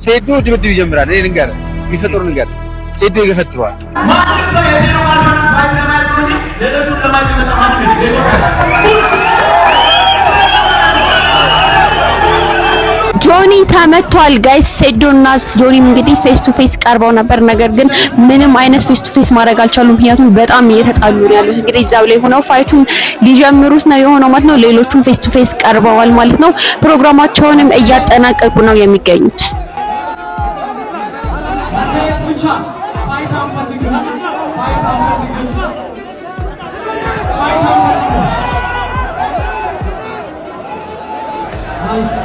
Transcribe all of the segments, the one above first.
ሴዶ ድብድብ ይጀምራል። እኔ ልንገርህ፣ የሚፈጥሩ ልንገርህ፣ ሴዶ ይገፈትረዋል። ማንም ሰው የሴዶ martial art fight ለማየት ነው እንጂ ሌሎቹን ለማየት የመጣ ማንም የለም። ጆኒ ተመቷል guys። ሴዶና ጆኒም እንግዲህ face to face ቀርበው ነበር። ነገር ግን ምንም አይነት face to face ማድረግ አልቻሉም። ምክንያቱም በጣም እየተጣሉ ነው ያሉት። እንግዲህ እዛው ላይ ሆነው fight ኡን ሊጀምሩት ነው የሆነው ማለት ነው። ሌሎቹም face to face ቀርበዋል ማለት ነው። ፕሮግራማቸውንም እያጠናቀቁ ነው የሚገኙት። መታየት ብቻ፣ fight አንፈልግም። Fight አንፈልግም። Fight አንፈልግም። Nice.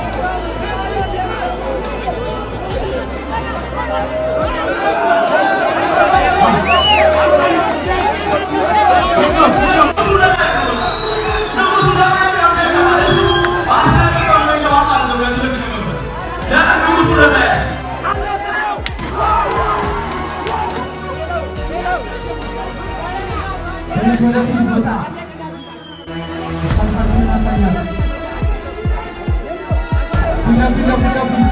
ትንሽ ወደፊት ወጣ። ስታንሳችሁን አሳያችሁ። ፊት ለፊት፣ ለፊት ለፊት።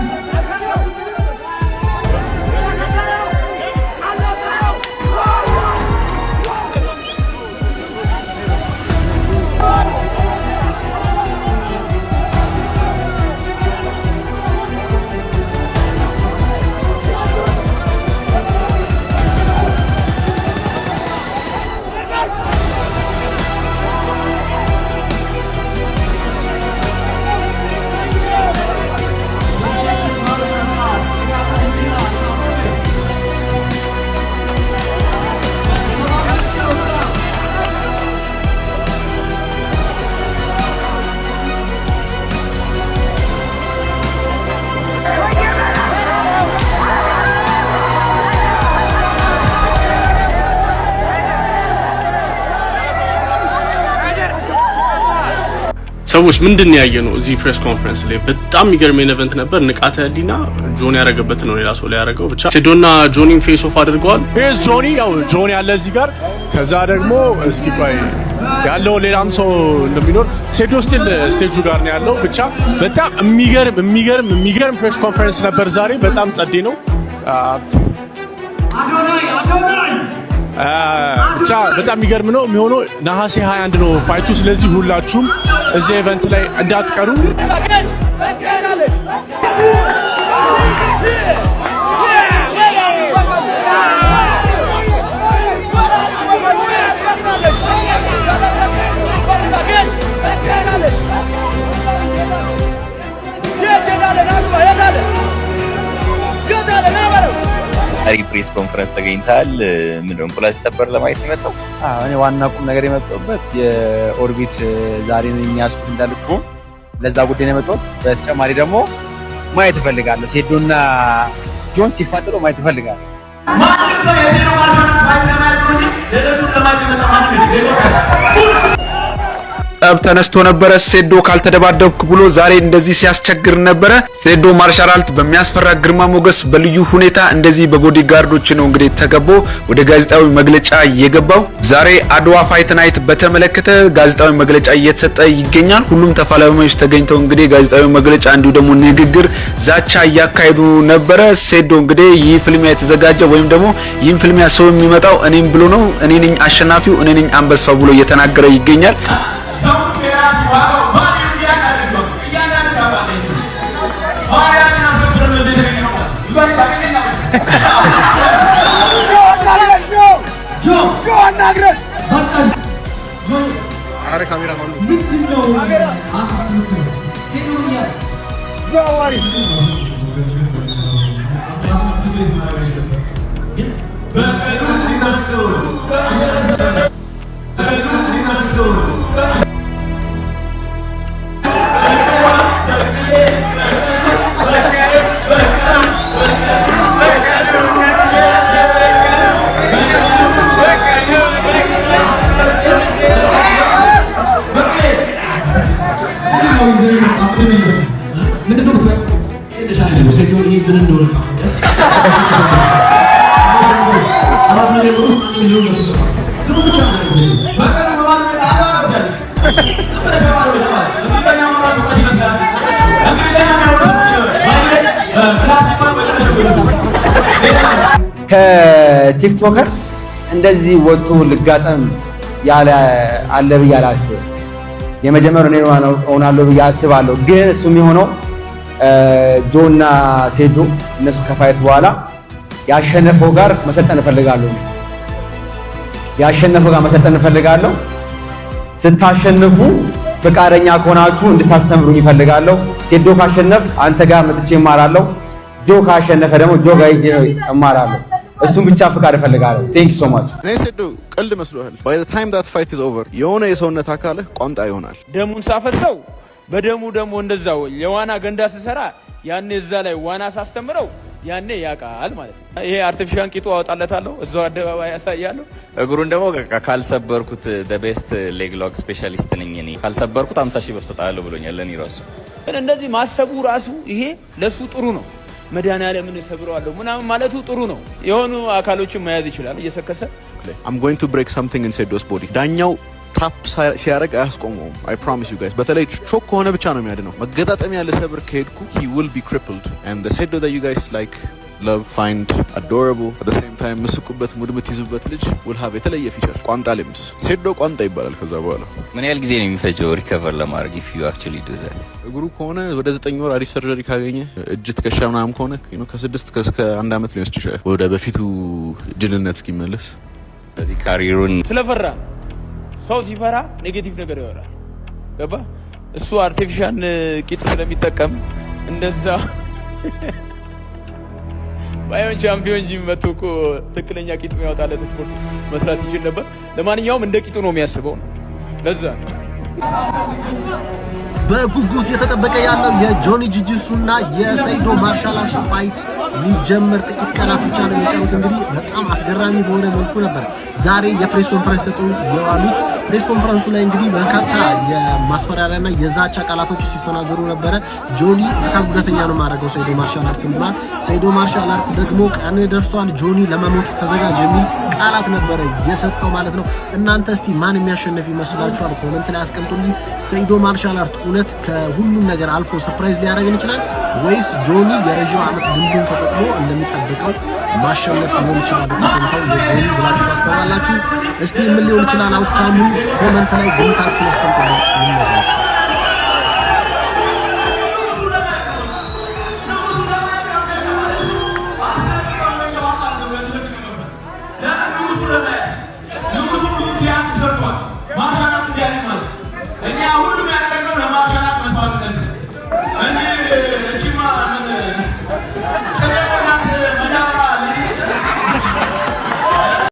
ሰዎች ምንድን ነው ያየነው እዚህ press conference ላይ? በጣም የሚገርም event ነበር። ንቃተ ህሊና ጆኒ ያደረገበት ነው ሌላ ሰው ላይ ያደረገው። ብቻ ሴዶና ጆኒን face off አድርገዋል። Here's ጆኒ፣ ያው ጆኒ ያለ እዚህ ጋር። ከዛ ደግሞ እስኪ ቆይ ያለው ሌላም ሰው እንደሚኖር፣ ሴዶ still stage ኡ ጋር ነው ያለው። ብቻ በጣም የሚገርም የሚገርም የሚገርም press conference ነበር ዛሬ። በጣም ጸዴ ነው። ብቻ በጣም የሚገርም ነው የሚሆነው። ነሐሴ 21 ነው fight ኡ። ስለዚህ ሁላችሁም እዚህ event ላይ እንዳትቀሩ። ዛሬ press conference ተገኝተሃል። ምንድን ነው፣ እንቁላል ሲሰበር ለማየት ነው የመጣው? እኔ ዋና ቁም ነገር የመጣሁበት የኦርቢት ዛሬ ነው የሚያስኩት እንዳልኩ ለዛ ጉዳይ ነው የመጣሁት። በተጨማሪ ደግሞ ማየት እፈልጋለሁ። ሴዶና ጆን ሲፋጠጡ ማየት እፈልጋለሁ። ማንም ሰው የሴዶ martial art fight ለማየት ነው እንጂ ሌሎቹን ለማየት የመጣ ማንም የለም። ጸብ ተነስቶ ነበረ። ሴዶ ካልተደባደብኩ ብሎ ዛሬ እንደዚህ ሲያስቸግር ነበረ። ሴዶ martial art በሚያስፈራ ግርማ ሞገስ በልዩ ሁኔታ እንደዚህ በ bodyguard ኦች ነው እንግዲህ ተከቦ ወደ ጋዜጣዊ መግለጫ የገባው። ዛሬ አድዋ fight night በተመለከተ ጋዜጣዊ መግለጫ እየተሰጠ ይገኛል። ሁሉም ተፋላሚዎች ተገኝተው እንግዲህ ጋዜጣዊ መግለጫ እንዲሁ ደግሞ ንግግር፣ ዛቻ እያካሄዱ ነበረ። ሴዶ እንግዲህ ይህ ፍልሚያ የተዘጋጀ ወይም ደግሞ ይህን ፍልሚያ ሰው የሚመጣው እኔም ብሎ ነው፣ እኔ ነኝ አሸናፊው፣ እኔ ነኝ አንበሳው ብሎ እየተናገረ ይገኛል። ሰው የራሱ ዋጋው value እንዲያውቅ አድርገው። እያንዳንዱ ታውቃለህ። ባህሪያችን አስከብረን ነው እዚህ የተገኘነው ማለት ነው። ይባል ታገኘና ጆ አናግረን ምንድን ነው አንተ ሴዶ እያለ በቀሉ ሊናስገው ነው፣ በቀሉ ሊናስገው ነው። ምን እንደሆነ 4 ሚሊዮን ውስጥ 1 ሚሊዮን ለሱ ስሙ ብቻ ነው። በቀሉ በማለት ከ TikToker እንደዚህ ወጥቶ ልጋጠም ያለ አለ ብዬ አላስብም። የመጀመሪያው እኔ እሆናለሁ ብዬ አስባለሁ። ግን እሱ የሚሆነው ጆና ሴዶ እነሱ ከ fight በኋላ ያሸነፈው ጋር መሰልጠን እፈልጋለሁ። ያሸነፈው ጋር መሰልጠን እፈልጋለሁ። ስታሸንፉ ፈቃደኛ ከሆናችሁ እንድታስተምሩኝ እፈልጋለሁ። ሴዶ ካሸነፍ አንተ ጋር መጥቼ እማራለሁ። ጆ ካሸነፈ ደግሞ ጆ ጋር ሄጄ እማራለሁ። እሱን ብቻ ፍቃድ እፈልጋለሁ። Thank you so much። እኔ ሴዶ ቀልድ መስሎሃል? By the time that fight is over የሆነ የሰውነት አካልህ ቋንጣ ይሆናል። ደሙን ሳፈሰው በደሙ ደግሞ እንደዛው የዋና ገንዳ ስሰራ ያኔ እዛ ላይ ዋና ሳስተምረው ያኔ ያውቃል ማለት ነው። ይሄ artificial ቂጡ አወጣለታለሁ፣ እዛው አደባባይ ያሳያለሁ። እግሩን ደግሞ ካልሰበርኩት best leg lock specialist ነኝ እኔ፣ ካልሰበርኩት 50 ሺህ ብር ሰጣለሁ ብሎኛል። ለእኔ ራሱ ግን እንደዚህ ማሰቡ ራሱ ይሄ ለሱ ጥሩ ነው። መድኃኒዓለምን እሰብረዋለሁ ምናምን ማለቱ ጥሩ ነው። የሆኑ አካሎችን መያዝ ይችላል እየሰከሰ። I'm going to break something in Sedo's body። ዳኛው tap ሲያደርግ አያስቆመውም። I promise you guys። በተለይ choke ከሆነ ብቻ ነው የሚያድነው። መገጣጠሚያ ልሰብር ከሄድኩ he will be crippled, and the ሴዶ that you guys like, love, find adorable, at the same time ምስቁበት mood የምትይዙበት ልጅ will have የተለየ feature፣ ቋንጣ limbs። ሴዶ ቋንጣ ይባላል ከዛ በኋላ። ምን ያህል ጊዜ ነው የሚፈጀው recover ለማድረግ if you actually do that? እግሩ ከሆነ ወደ 9 ወር አሪፍ surgery ካገኘ፣ እጅ ትከሻ ምናምን ከሆነ ከ6 እስከ አንድ ዓመት ሊወስድ ይችላል ወደ በፊቱ ጅልነት እስኪመለስ። ስለዚህ career ኡን ስለፈራ፣ ሰው ሲፈራ negative ነገር ያወራል። ገባ? እሱ artificial ቂጥ ስለሚጠቀም እንደዛ ባይሆን champion gym መጥቶ እኮ ትክክለኛ ቂጥ የሚያወጣለት ስፖርት መስራት ይችል ነበር። ለማንኛውም እንደ ቂጡ ነው የሚያስበው ነው። ለዛ ነው። በጉጉት እየተጠበቀ ያለው የጆኒ ጂጂሱ እና የሰይዶ martial art fight ሊጀመር ጥቂት ቀናት ብቻ ነው የሚቀሩት። እንግዲህ በጣም አስገራሚ በሆነ መልኩ ነበር ዛሬ የ press conference ሰጠው የዋሉት። Press conference ኡ ላይ እንግዲህ በርካታ የማስፈራሪያና የዛቻ ቃላቶች ሲሰናዘሩ ነበረ። ጆኒ አካል ጉዳተኛ ነው የማደርገው ሰይዶ martial art ን ብሏል። ሰይዶ martial art ደግሞ ቀን ደርሷል፣ ጆኒ ለመሞት ተዘጋጅ የሚል ቃላት ነበረ የሰጠው ማለት ነው። እናንተ እስቲ ማን የሚያሸንፍ ይመስላችኋል? Comment ላይ አስቀምጡልኝ። ሰይዶ martial art እውነት ከሁሉም ነገር አልፎ surprise ሊያደርገን ይችላል ወይስ ጆኒ የረዥም ዓመት ልምዱን ተጠቅሞ እንደሚጠበቀው ማሸነፍ ሊሆን ይችላል ዕጣ ፈንታው የጆኒ ብላችሁ ታስባላችሁ? እስቲ ምን ሊሆን ይችላል outcome ኡ? Comment ላይ ግምታችሁን አስቀምጡልኝ።